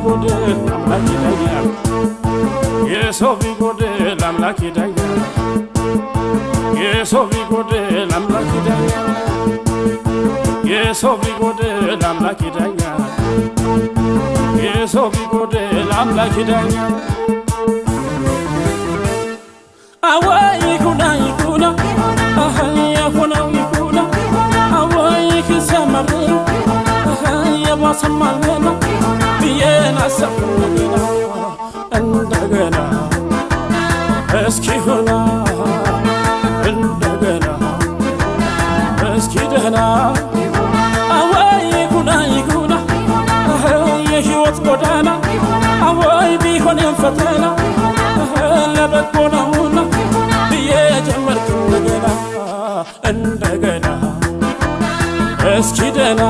ቢጎድል አምላክ ይዳኛል። የሰው ቢጎድል አምላክ ይዳኛል። የሰው ቢጎድል አምላክ ይዳኛል። የሰው ቢጎድል አምላክ ይዳኛል። የሰው ቢጎድል አምላክ ይዳኛል። አወይ ይሁና ይሁና፣ የሆነው ይሁና፣ አወይ ሰመር የባሰማልና ብዬ አሰብኩ እንደገና፣ እስኪ ሁና እንደገና፣ እስኪ ደህና። አወይ ይሁና ይሁና፣ የህይወት ጎዳና አወይ ቢሆንም ፈተና ለበጎ ነውና ብዬ ጀመርኩ እንደገና እንደገና፣ እስኪ ደህና።